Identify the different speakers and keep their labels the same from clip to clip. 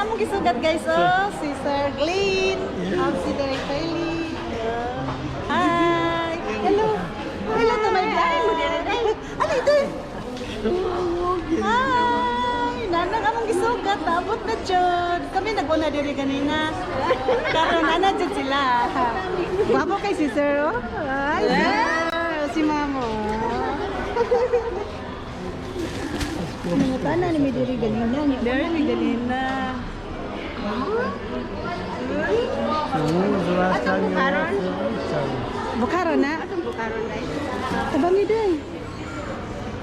Speaker 1: Among gisugat, guys, oh. Si Sir Glenn. Ang si Derek Bailey. Hi. Hello. Hello to my vlog. Ano ito? Hi! Nanang among gisugat, naabot na jud. Kami nag-una diri ganina. Karon nana jud sila. Gwapo kay si Sir, oh. Hi, sir. Si Mamo.
Speaker 2: Nangutana ni mi diri ganina niya.
Speaker 1: Diri mi ganina.
Speaker 3: So when was the last time you were at
Speaker 1: Bukaro na.
Speaker 2: Atong bukaron dai.
Speaker 1: Tabangi day.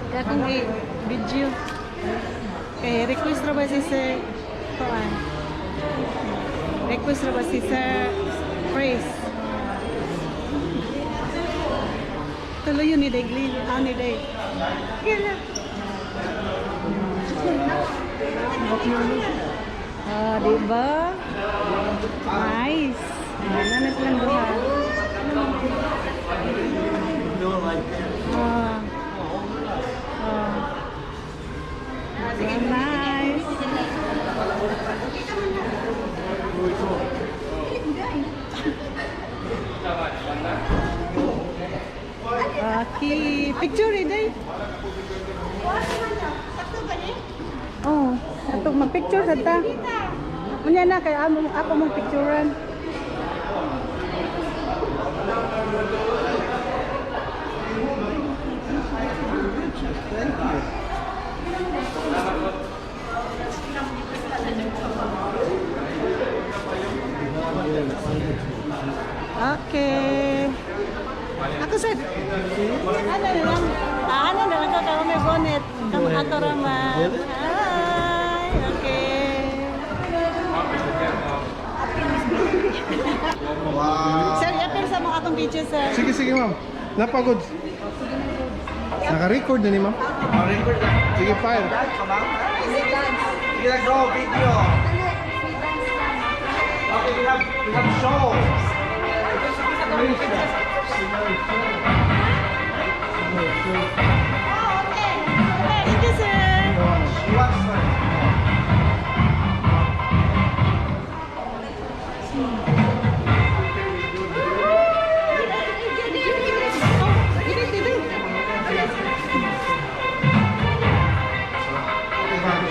Speaker 1: Kaya kung i-video. Kay request ra ba si Sir Kuan? Request ra ba si Sir Praise? Tuloy yun ni Day Glenn. Ah, ni Day. Kaya Ah, di ba? Nice. Ano na silang duha. Ah. Ah. So nice. Okay, picture eh, day. Oh, ato mag-picture sa ta. Unya na kay amo ako mong picturean.
Speaker 3: Thank you.
Speaker 1: Okay. Ako sa ano na lang? Ah, ano na lang ka may bonnet. Kamu ako raman. Hi. Okay.
Speaker 3: Wow.
Speaker 1: Sir, i-appear sa mga akong video, sir.
Speaker 3: Sige, sige, ma'am. Napagod. Naka-record na ni ma'am.
Speaker 4: Record na.
Speaker 3: Sige, fire.
Speaker 4: Dance ka, ma'am? Sige na, go, video. Okay, we have show.
Speaker 1: Okay. Thank you, sir.
Speaker 4: You want, sir?
Speaker 1: Oh, ini, ini.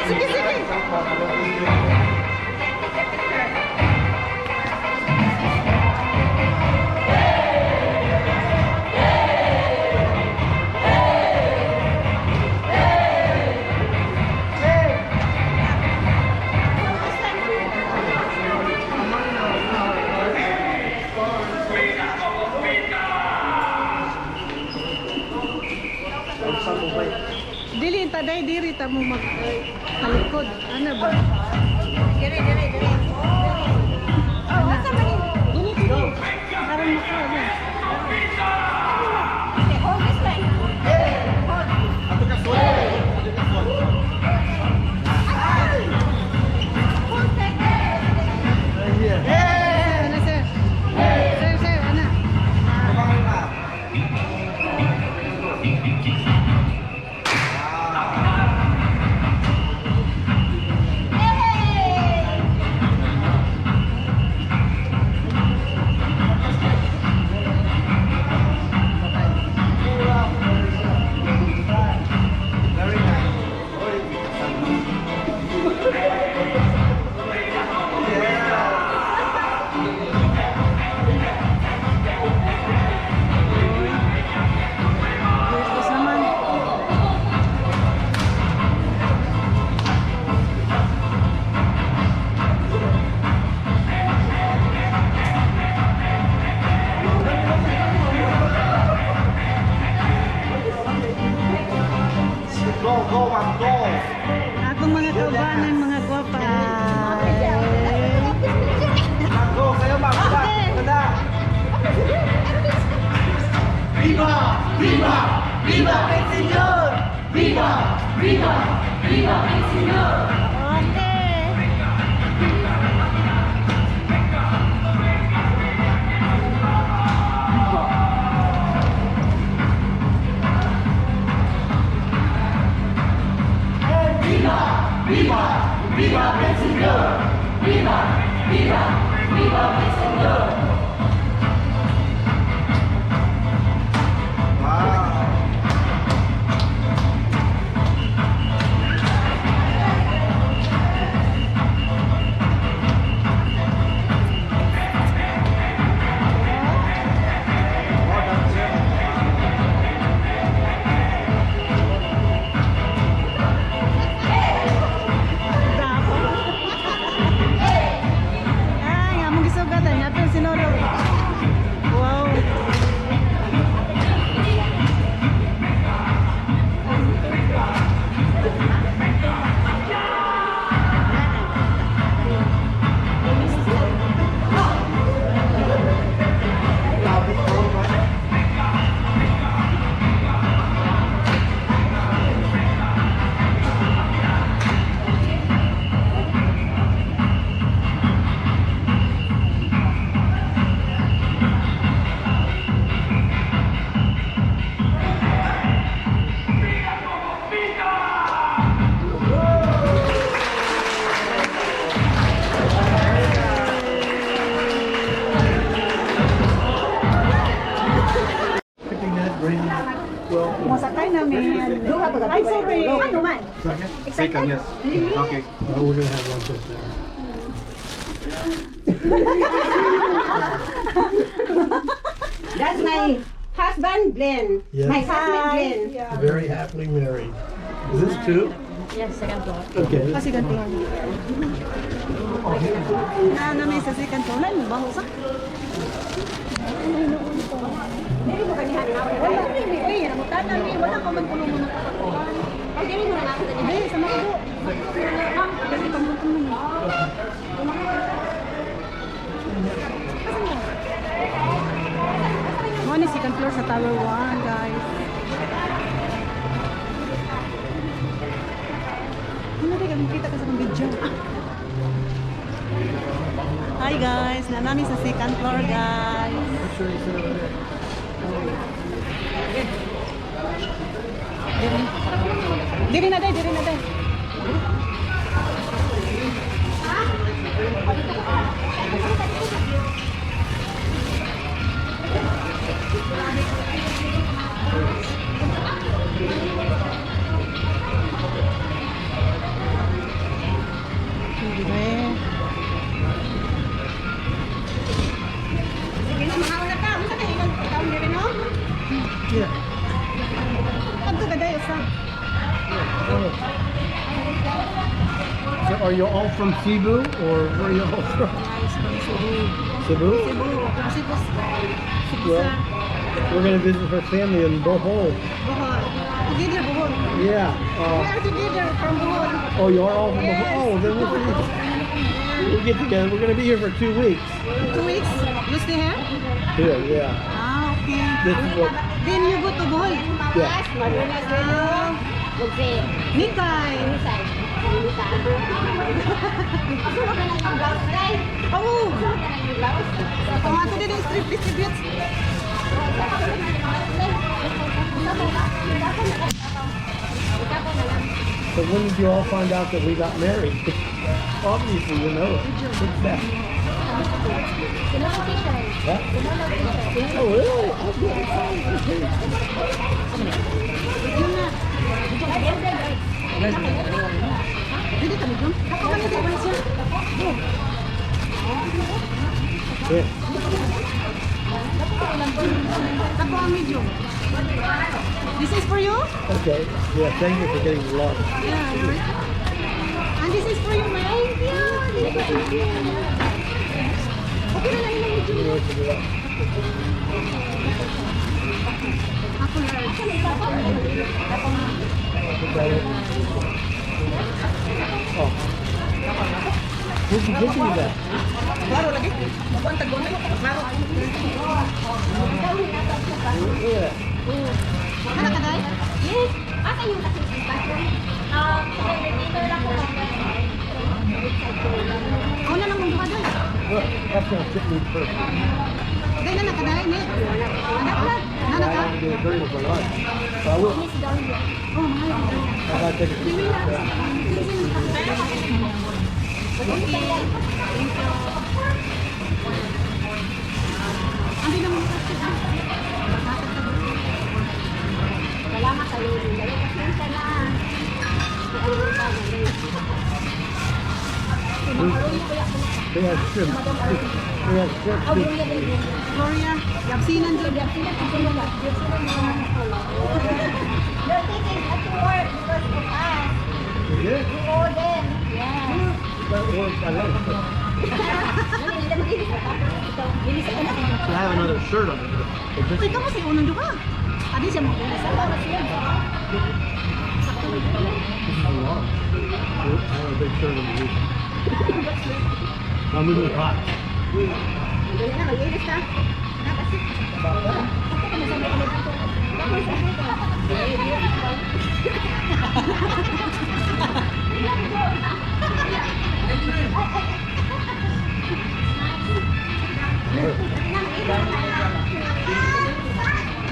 Speaker 1: Sige, sige. Dili ta day diri ta mo mag talikod. Ano ba?
Speaker 2: Diri diri diri. Oh, asa man ni?
Speaker 1: Dili dili. Karon mo ko ano.
Speaker 2: Okay, hold this line. Hold.
Speaker 4: Ato ka suot. Ato ka suot.
Speaker 2: Hold tight.
Speaker 3: Right here.
Speaker 1: Ano, sir? Sir, sir, ano?
Speaker 4: Tumangon ka. Wow. Wow, that's it.
Speaker 1: Dako. Ay, nga mong gisugat ay nga pero sinulog. Wow.
Speaker 3: Picking that green. Well,
Speaker 1: Masakay namin. Ay, sorry.
Speaker 2: Ano man?
Speaker 3: second.
Speaker 4: Second, yes. Okay.
Speaker 3: We're gonna have lunch up there.
Speaker 2: That's my husband, Glenn.
Speaker 3: Yes.
Speaker 2: My husband, Glenn.
Speaker 3: Very happily married. Is this two?
Speaker 5: Yes, second floor.
Speaker 3: Okay.
Speaker 1: Kasi ganito lang. Na namin sa second floor. Wala mo ba sa?
Speaker 2: Dili mo kanihan na.
Speaker 1: Wala. Uy, namutan namin. Wala ka man kulong mo ng katakuan.
Speaker 2: Ay, dili mo na ako dali.
Speaker 1: Hindi, sa mga Kasi pangutong mo. Mo ni second floor sa Tower 1, guys. Ano rin, makita ka sa akong video. Ah. Hi guys, na namin sa second floor, guys.
Speaker 3: Make sure you sit over there.
Speaker 1: Diri. Diri na day, diri na day. Dire.
Speaker 2: Sige na, mahaw na ka. Unsa kay ingon taon diri no?
Speaker 3: Yeah.
Speaker 1: Kadto ka day usa.
Speaker 3: So are you all from Cebu or where are you all from?
Speaker 1: Guys, from Cebu.
Speaker 3: Cebu?
Speaker 1: Cebu. From Cebu. Cebu
Speaker 3: Well,
Speaker 1: sa
Speaker 3: we're gonna visit her family in Bohol.
Speaker 1: Bohol. Together, Bohol.
Speaker 3: Yeah.
Speaker 1: We are together from Bohol.
Speaker 3: Oh, you are all from
Speaker 1: Yes.
Speaker 3: Bohol. Oh, then we'll get together. We're gonna be here for 2 weeks.
Speaker 1: 2 weeks? You stay here?
Speaker 3: Here, yeah.
Speaker 1: Ah, okay.
Speaker 3: This is what.
Speaker 1: Then you go to Bohol.
Speaker 3: Yeah.
Speaker 2: Madulas kayo.
Speaker 1: Ah,
Speaker 2: Ugse.
Speaker 1: Nikay.
Speaker 2: Misay. Misay. Asa mo ka nang yung blouse, day?
Speaker 1: Oh!
Speaker 2: Asa mo ka nang yung blouse?
Speaker 1: Oh, ato din yung strip distribute.
Speaker 3: So when did you all find out that we got married? Obviously, you know it. What's that? Huh? Oh, really? Okay.
Speaker 1: Yun na. Dili kami dun. Ako man dili man siya.
Speaker 3: Yeah.
Speaker 1: Ako ang medium. This is for you?
Speaker 3: Okay. Yeah, thank you for getting the lunch.
Speaker 1: Yeah. And this is for you, ma'am. Thank you. Okay na lang yung medium.
Speaker 3: You know what to do.
Speaker 1: Ako large.
Speaker 3: Put that in. Oh. Where'd you get me that?
Speaker 1: Klaro lagi. Makuha ang tagone. Klaro.
Speaker 3: Look at that.
Speaker 1: Ano ka, Day?
Speaker 2: Yes. Asa yung kasi bathroom?
Speaker 5: Sa elevator lang po.
Speaker 1: Ako na lang mong duha, Day.
Speaker 3: Look, that's gonna fit me perfect.
Speaker 1: Day na na ka, Day. Ni. Anak na. Nana
Speaker 3: I
Speaker 1: ka?
Speaker 3: don't get dirty with my lunch. So I will.
Speaker 1: Oh, mahal.
Speaker 3: I gotta take a picture of that.
Speaker 1: Okay. Thank you. Andi naman kasi.
Speaker 2: Salamat kayo. Dali, pasensya na.
Speaker 3: They have shrimp. They have shrimp.
Speaker 1: Gloria, yapsinan jud.
Speaker 2: They're taking at work because of us.
Speaker 3: You did?
Speaker 2: We owe them. Yeah.
Speaker 3: That worked. I like it. I have another shirt on it. But this
Speaker 1: Uy, kamo sa unang duha. Adi siya mo.
Speaker 3: This is a lot. I have a big shirt underneath. I'm moving hot.
Speaker 2: Dali na, mag-ilis na.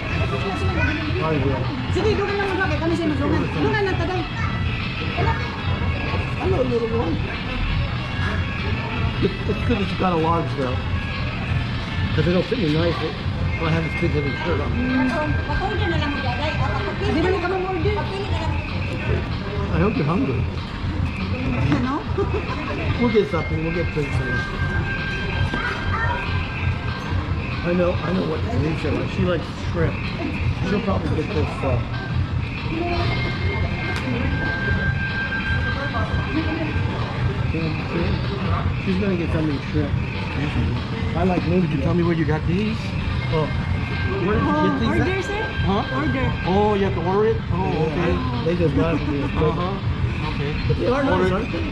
Speaker 3: I will.
Speaker 1: Sige, dungan lang mo kay kami siya magdungan. Dungan lang taday.
Speaker 3: Hello, little one. It's good that you got a large, though. Because it'll fit me nice if I have this big heavy shirt on.
Speaker 2: Mag-order na lang mo, Daday.
Speaker 1: Di ba ni kamo mo order?
Speaker 2: Pili na lang.
Speaker 3: I hope you're hungry.
Speaker 1: Ano?
Speaker 3: We'll get something. We'll get food soon. I know what Tanisha likes. She likes shrimp. She'll probably get this. Canned shrimp. She's gonna get something shrimp. I like
Speaker 4: Could you tell me where you got these?
Speaker 3: Oh,
Speaker 4: Where did you
Speaker 1: Oh,
Speaker 4: get these
Speaker 1: order,
Speaker 4: at?
Speaker 1: sir?
Speaker 4: Huh?
Speaker 1: Order.
Speaker 4: Oh, you have to order it? Oh, okay.
Speaker 3: They just got it from me.
Speaker 4: Okay.
Speaker 3: But they are nice,
Speaker 4: Ordered,
Speaker 3: aren't they?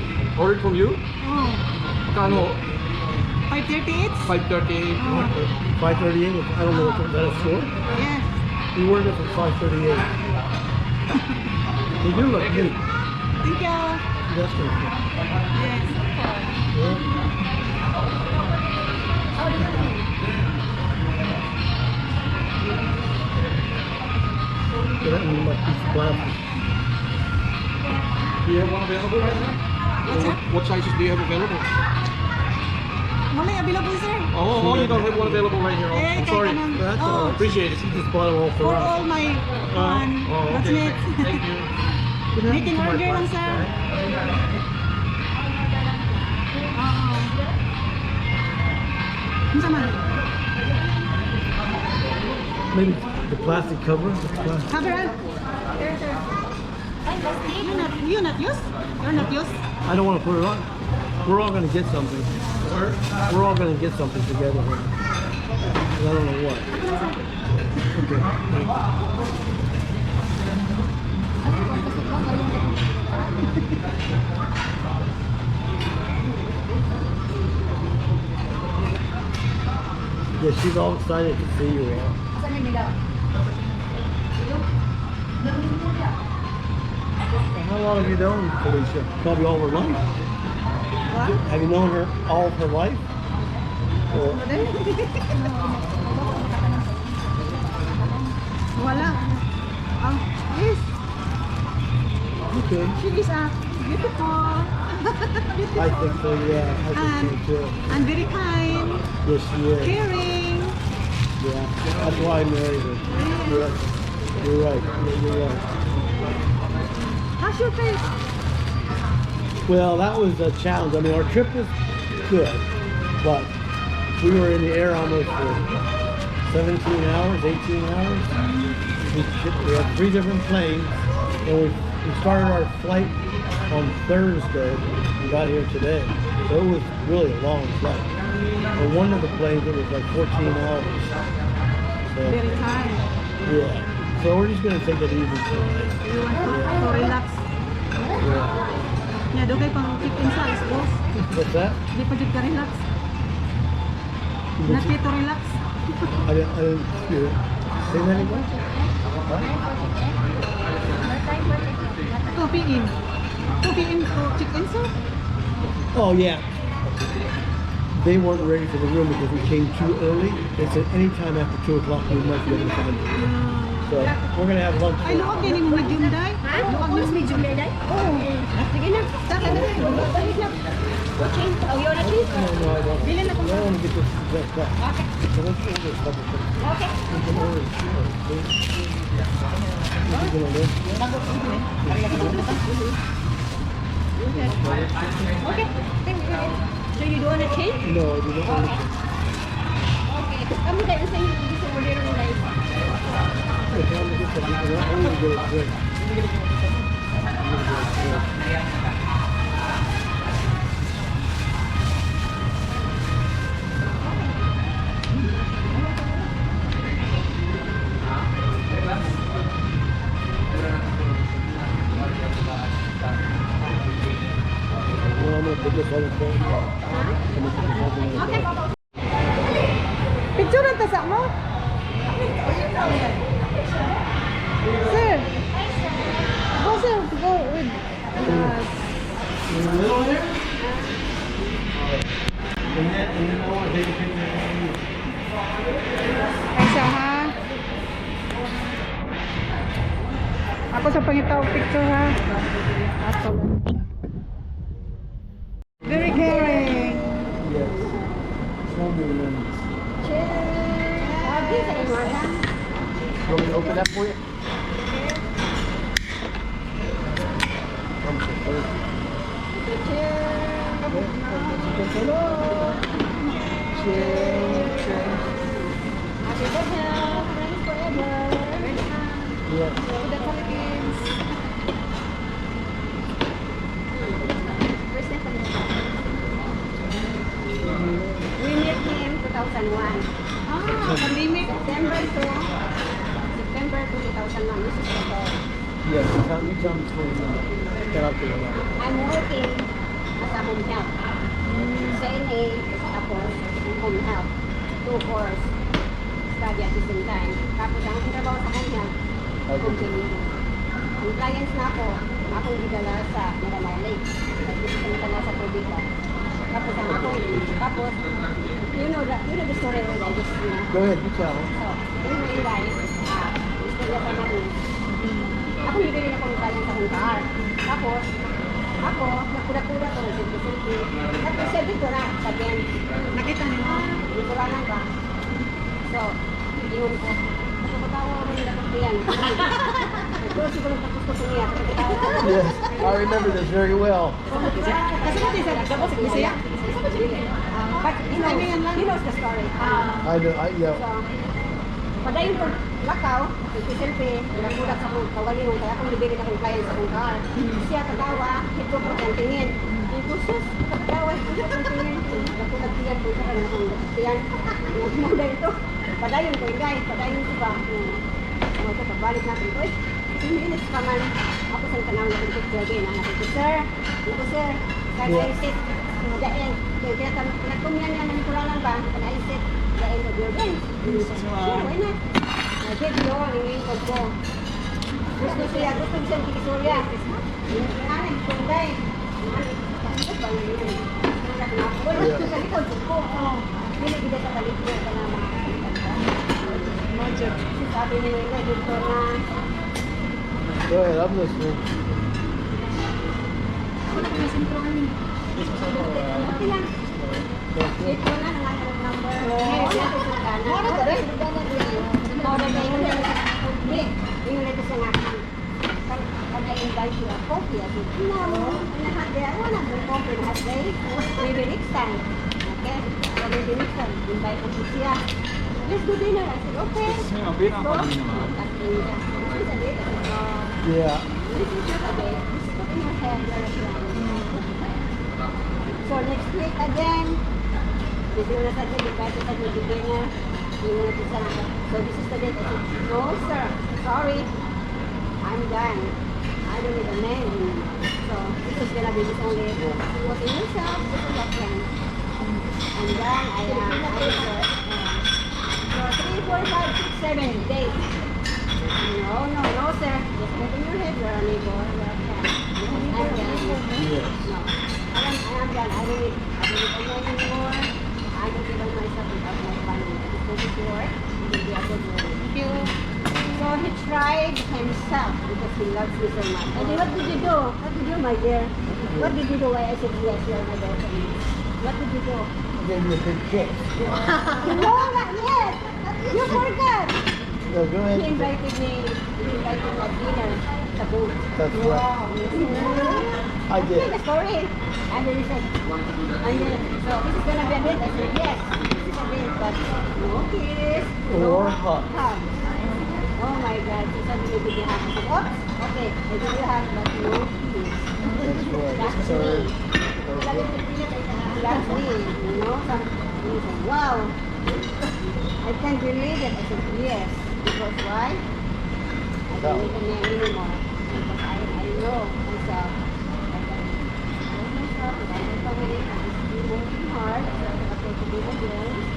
Speaker 4: ordered from you?
Speaker 1: Oh,
Speaker 4: Kano?
Speaker 1: 538?
Speaker 4: 538.
Speaker 3: 538. I don't know. Is that a store?
Speaker 1: Yes.
Speaker 3: We ordered it for 538. They do look neat.
Speaker 1: Thank you.
Speaker 3: That's gonna fit.
Speaker 1: Yes.
Speaker 3: Yeah. Yeah, that one must be plastic.
Speaker 4: Do you have one available right now?
Speaker 1: What's that?
Speaker 4: What sizes do you have available?
Speaker 1: Wala available, sir.
Speaker 4: Oh, you don't have one available right here. Oh,
Speaker 1: Eh,
Speaker 4: I'm
Speaker 1: kay
Speaker 4: sorry.
Speaker 1: kanang-
Speaker 3: That's
Speaker 1: oh,
Speaker 3: all.
Speaker 4: Appreciate it.
Speaker 3: She just bought them all for
Speaker 1: for
Speaker 3: us.
Speaker 1: all my one
Speaker 4: Oh, okay.
Speaker 1: batchmates.
Speaker 4: Thank you.
Speaker 3: What happened
Speaker 1: Making
Speaker 3: to my
Speaker 1: order lang,
Speaker 3: plastic
Speaker 1: sir.
Speaker 3: bag?
Speaker 1: Oo. Unsa man?
Speaker 3: Maybe the plastic cover? The plastic.
Speaker 1: Cover ah. You not use? You're not use?
Speaker 3: I don't want to put it on. We're all going to get something. We're all going to get something together here. I don't know what. Okay. Thank you. Yeah, she's all excited to see you all.
Speaker 2: Saan nila?
Speaker 3: How long have you known Felicia? Probably all her life.
Speaker 1: What?
Speaker 3: Have you known her all of her life? Or
Speaker 1: Wala. Oh, yes.
Speaker 3: Okay.
Speaker 1: She is a beautiful. Beautiful.
Speaker 3: I think so, yeah. I think so too.
Speaker 1: And very kind,
Speaker 3: Yes, she is.
Speaker 1: caring.
Speaker 3: Yeah. That's why I married her. You're right. You're right. You're right.
Speaker 1: How's your trip?
Speaker 3: Well, that was a challenge. I mean, our trip was good, but we were in the air almost for 17 hours, 18 hours. We had three different planes, and we started our flight on Thursday and got here today. So it was really a long flight. And one of the planes, it was like 14 hours. So,
Speaker 1: Very tired.
Speaker 3: Yeah. So we're just gonna take it easy tonight.
Speaker 1: You want to relax.
Speaker 3: Yeah.
Speaker 1: Yeah, dugay pang check-in sa alas dos.
Speaker 3: What's that?
Speaker 1: Di pa jud ka relax. Not yet to relax.
Speaker 3: I didn't hear it. Say that again? Huh?
Speaker 1: 2 p.m. 2 p.m. to check-in, sir?
Speaker 3: Oh, yeah. They weren't ready for the room because we came too early. They said anytime after 2 o'clock we might be able to find it. So we're gonna have lunch.
Speaker 1: Ay, luwag din mo medium, day.
Speaker 2: Ha?
Speaker 1: Luwag
Speaker 2: Oras medium na, day? Oo. Sige na.
Speaker 1: Taka na.
Speaker 2: Balik na. Change. Oh, you wanna change?
Speaker 3: No, I don't.
Speaker 1: Bilin na
Speaker 3: I don't want to get this dressed up.
Speaker 2: Okay.
Speaker 3: So let's order a couple things.
Speaker 2: Okay.
Speaker 3: We can order two. We can order.
Speaker 2: Okay. Thank you. So you don't wanna change?
Speaker 3: No, I do not want to.
Speaker 2: Okay. Kami tayo sa inyo gusto order ng rice.
Speaker 3: If I'm gonna get something, I'm gonna get a drink. I'm gonna get a drink. Well, I'm gonna put this on the phone. I'm gonna put this on the phone.
Speaker 1: Picture ta sa mo? Sir. Go, sir, go with us.
Speaker 3: In the middle here? And then I want to take a picture of you.
Speaker 1: Ay siya ha. Ako sa pangitaw picture ha. Ato. Very caring.
Speaker 3: Yes. So many lemons.
Speaker 2: Sabi sa inyo, ha?
Speaker 3: You want me to open that for you? I'm so thirsty.
Speaker 2: Cheers.
Speaker 3: Cheers. Cheers.
Speaker 2: Happy birthday. Friends forever.
Speaker 3: Yes.
Speaker 1: To the Philippines.
Speaker 2: First time pa nila. We met him 2001.
Speaker 1: Ah, pandemic.
Speaker 2: September 2, September 2, 2001. This is the story.
Speaker 3: Yes, you tell me the story now. Then I'll figure it out.
Speaker 2: I'm working as a home health. Sa NA, tapos home health. Two course study at the same time. Tapos ang akong trabaho sa home health, home delivery. Ang clients na ako, akong gidala sa Miramar Lake. Dito sa Mitala sa tubig ba. Tapos ang akong, tapos, you know the story already. Just.
Speaker 3: Go ahead, you tell.
Speaker 2: So, yun yung ilay, istorya pa namin. Ako hindi rin ako client sa akong car. Tapos, ako, nakura-kura ko, nagsilpi-silpi. Tapos, sabi ko na, sabi,
Speaker 1: Nakita ni mo?
Speaker 2: Nikuranan ba? So, ingon ko, basta patawa ko nila kong tiyan. Pero siguro tapos ko niya, kasi patawa ko.
Speaker 3: Yes, I remember this very well.
Speaker 1: Kasi mo sa Bisaya?
Speaker 2: But he knows the story.
Speaker 3: I know, yeah.
Speaker 2: So, padayon ko lakaw, selfie, nagulat sa akong kawalingon, kaya akong libirin akong client sa akong car. Siya katawa, hito ko kang tingin. Ito sus, katawa, hito ko kang tingin. Nagulat tiyan ko sa kanya akong tiyan. Nagmuda ito. Padayon ko, ingay, padayon ko ba? Ano ko, pagbalik natin ko, eh, 2 minutes pa man. Ako sa tanaw na akong picture din. Anak ko, sir, ako sir, can I sit the end? Kaya kinatumyan niya ng kuralan ba? Can I sit the end of your bench? Sure, why not? Nag-video, ang lingkod ko. Gusto siya kikisurya. Nanay, tunday. Nanay, ba yun? Sa likod ko. Dili gid sa talikod ka na mga
Speaker 1: Mo jud.
Speaker 2: Sabi ni Wenda, dito na.
Speaker 3: Go ahead, I'm listening.
Speaker 5: Wala ko may sentro ani.
Speaker 2: Okay lang. Dito na, ang number.
Speaker 1: Mura to rin.
Speaker 2: Mura na yun. Hindi, yung leto sa nga. Can I invite you a coffee? I said, "No, not there. I wanna drink coffee that day. Maybe next time." Okay? So maybe next time, invite ko siya. "Let's go dinner." I said, "Okay." Go. This is a date. I said, "No." This is not a date. This is put in your head. You're a friend. So next week again, dito na sa invite sa dinner. Hindi na sa. So this is the date. I said, "No sir, sorry. I'm done. I don't need a man anymore." So this is gonna be just only put in yourself, this is a friend. And then I am, I so three, four, five, six, seven dates. No, sir. Just put in your head, you're a neighbor, you're a friend. I'm done. No. I am done. I don't need a man anymore. I don't give up myself without my family. I just go to work. It will be a good woman.
Speaker 1: Thank you.
Speaker 2: So he tried himself because he loves me so much. And then what did you do? What did you do, my dear? What did you do? Why I said yes, you are my girlfriend? What did you do?
Speaker 3: I gave you a big kiss.
Speaker 2: No, not yet. You forgot.
Speaker 3: No, go ahead.
Speaker 2: He invited me. He invited me at dinner sa boat.
Speaker 3: That's right. I
Speaker 2: Tell
Speaker 3: did.
Speaker 2: the story. And then he said, and then, "So this is gonna be a date." I said, "Yes, this is a date, but no kiss, no
Speaker 3: Or hug.
Speaker 2: Hug." Oh my God. So suddenly give me a hug. I said, "Oops, okay, I give you a hug, but no kiss."
Speaker 3: That's right.
Speaker 2: That's
Speaker 3: So,
Speaker 2: me. That's me, you know. Some, he said, "Wow, I can't believe it." I said, "Yes." Because why? I don't need a man anymore. Because I know myself. I can support myself, I my family, I'm still working hard, so I can afford to do my bills.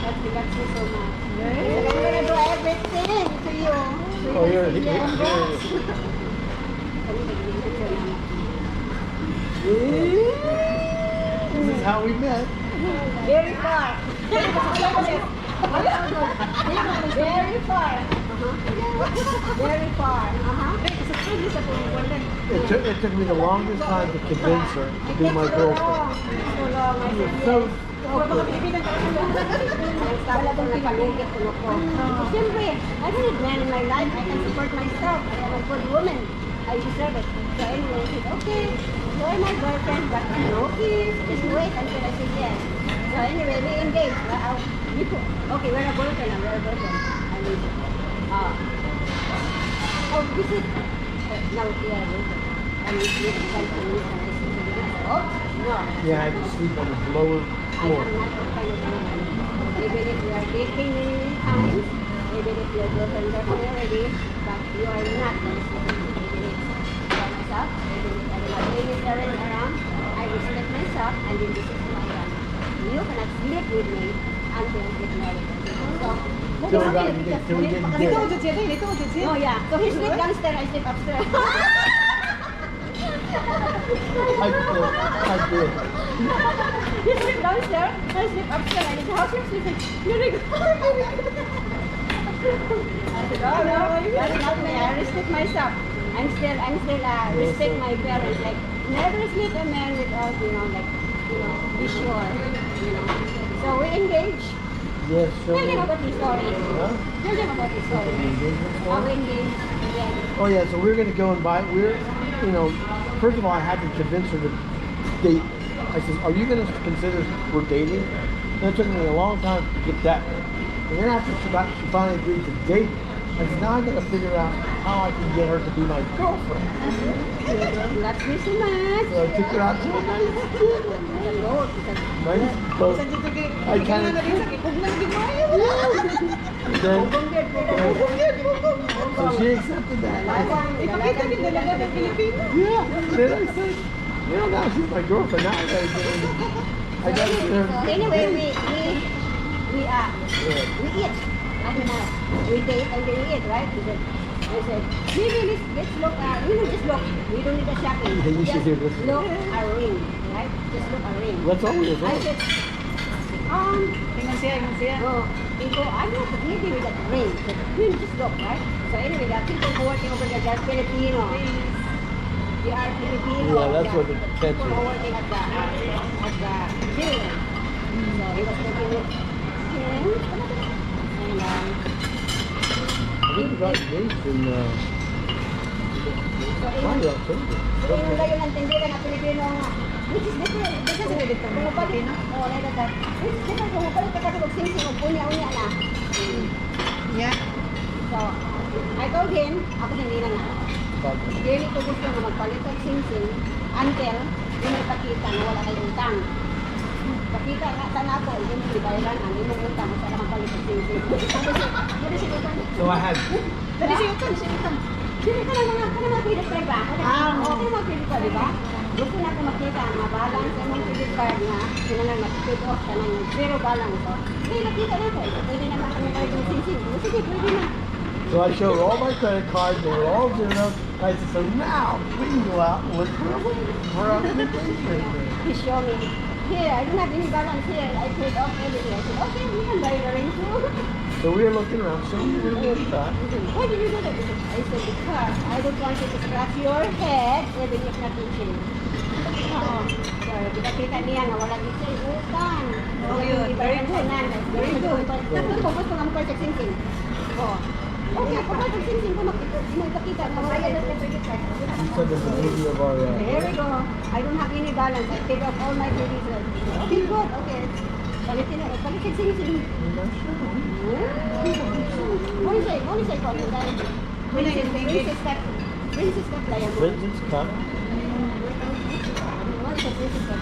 Speaker 2: But he loves me so much. He said, "I'm gonna do everything to you." So you
Speaker 3: Oh,
Speaker 2: can
Speaker 3: here,
Speaker 2: say
Speaker 3: here,
Speaker 2: yes.
Speaker 3: here.
Speaker 2: Kami nag-iingat siya na.
Speaker 3: This is how we met.
Speaker 2: Very far. Very far. Very far.
Speaker 3: It took me the longest time to convince her to be my girlfriend.
Speaker 2: So long. I said
Speaker 3: So
Speaker 2: yes. Sabi ko, nagpalugit ko ko. Siyempre, I don't need man in my life. I can support myself. I am a good woman. I deserve it. So anyway, I said, "Okay, you're my girlfriend, but no kiss. Just wait until I say yes." So anyway, we engaged. Well, okay, we're a boyfriend now. We're a boyfriend. I mean, oh, this is, no, we are a boyfriend. And we sleep and I said, "Oh, no."
Speaker 3: Yeah, I had to sleep on the lower
Speaker 2: I
Speaker 3: floor.
Speaker 2: Am not that kind of woman. Even if we are dating many, many times, even if you're girlfriend, girlfriend already, but you are not going to sleep with me. Even if by myself, even if I don't have any parents around, I respect myself and then this is who I am. You cannot sleep with me until we get married. So,
Speaker 3: Till we got engaged, till we get engaged.
Speaker 2: Oh yeah. So he sleep downstairs, I sleep upstairs.
Speaker 3: I did. I did.
Speaker 2: He sleep downstairs, I sleep upstairs. I said, "How's your sleeping?" "Very good. Very good." I said, "Oh no, that's not me. I respect myself. I'm still respect my parents. Like, never sleep a man without, like, be sure. So we engage.
Speaker 3: Yes, show
Speaker 2: Tell
Speaker 3: me.
Speaker 2: them about the story.
Speaker 3: Huh?
Speaker 2: Tell them about the story.
Speaker 3: The engagement
Speaker 2: How we
Speaker 3: story?
Speaker 2: engage. And then,
Speaker 3: Oh yeah, so we're gonna go and buy. We're, you know, first of all, I had to convince her to date me. I said, "Are you gonna consider we're dating?" And it took me a long time to get that. And then after she finally agreed to date me, I said, "Now I gotta figure out how I can get her to be my girlfriend."
Speaker 2: Loves me so much.
Speaker 3: So I took her out to a nice dinner.
Speaker 2: The boat.
Speaker 3: Nice boat. I kind of then, so she accepted that. Yeah. Then I said, "Now she's my girlfriend. Now I gotta get her."
Speaker 2: So anyway, we eat. I mean, we date and then we eat, right? He said, I said, "Maybe let's look, just look. We don't need a shopping.
Speaker 3: Yeah, you should
Speaker 2: Just
Speaker 3: hear this.
Speaker 2: look a ring, right? Just look a ring."
Speaker 3: That's all we
Speaker 2: I
Speaker 3: was.
Speaker 2: said, "Oh, people, I'm not ready with that ring. But we just look, right?" So anyway, the people who working over there, they're Filipino. They are Filipino.
Speaker 3: Yeah, that's what the catch
Speaker 2: People who
Speaker 3: is.
Speaker 2: Working at the jewelry. So he was looking with him. And
Speaker 3: I think we got engaged in
Speaker 2: so
Speaker 3: probably October.
Speaker 2: So ingon dayon ang tindera na Pilipino nga, which is different. Because kung mupalit, oh, like that. Which is different kung mupalit ka kasi og singsing og unya-unya na. So, I told him, ako hindi na nga. Dili ko gusto nga magpalit og singsing until di may pakita nga wala kay utang. Pakita nga sa nako, hindi mo gibayaran ang imong utang sa ka magpalit og singsing. Pwede siya utang.
Speaker 3: So I had
Speaker 2: Pwede siya utang, siya utang. Dili ka na mga kana mga credit card ba?
Speaker 1: Ah,
Speaker 2: Oo, kana mga credit card, di ba? Gusto na ako makita nga balance imong credit card nga kinahanglan mag-paid off kanang zero balance. Oh. Hindi nakita na ko. Pwede na ba kami palit og singsing? Oh, sige, pwede na.
Speaker 3: So I showed her all my credit cards. They were all zero. I said, "So now we can go out and look for a wedding, for a engagement ring."
Speaker 2: He showed me, "Here, I don't have any balance here. I paid off everything." I said, "Okay, we can buy the ring too."
Speaker 3: So we were looking around. So we were looking at
Speaker 2: "Why did you do that?" I said, "Because I don't want you to scratch your head even if nothing changed." So, kita-kita niya nga wala gid siya utang.
Speaker 1: Oh, yun. Very good.
Speaker 2: Very good. Tapos ko gusto nga mo sa singsing. Oh. Okay, kung pa singsing ko magpakita nga wala gid credit card.
Speaker 3: You said there's a movie of our.
Speaker 2: There we go. I don't have any balance. I paid off all my credit cards. Okay, good. Okay. Palitin na. Palitin singsing. What is it called? Princess Cup. Princess Cup diamond.
Speaker 3: Princess Cup.
Speaker 2: What is a Princess Cup?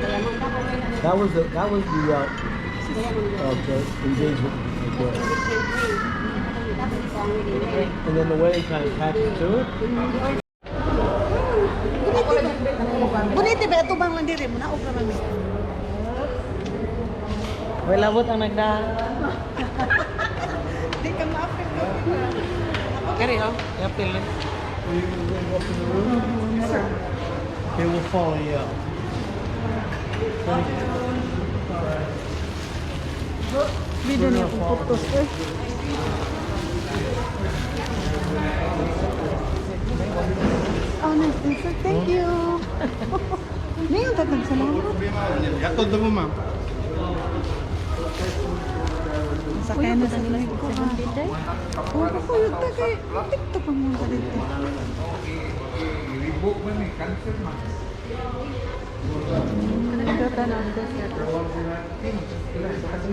Speaker 2: Diamond.
Speaker 3: That was the
Speaker 2: Diamond.
Speaker 3: okay, engagement right there.
Speaker 2: Tapos ito ang wedding ring.
Speaker 3: And then the wedding kind of attaches to it.
Speaker 1: Buniti ba ito bang lang diri mo na og naman mi.
Speaker 6: Wala labot ang nagda.
Speaker 1: Di ka ma-apil ko.
Speaker 6: Kari oh, yapil.
Speaker 3: Are you gonna go up in the room? Okay, we'll follow you up. Thank you. All right.
Speaker 1: Bida niya akong putos eh. Oh, nice sir. Thank you. Ngayon, tatag salamat.
Speaker 4: Yatod mo, ma'am.
Speaker 1: Sakay na sa flight ko ha. Oh, kuyog ta kay TikTok ang mga dito.
Speaker 4: Rebook man eh, cancel man.
Speaker 1: Nagdata na ang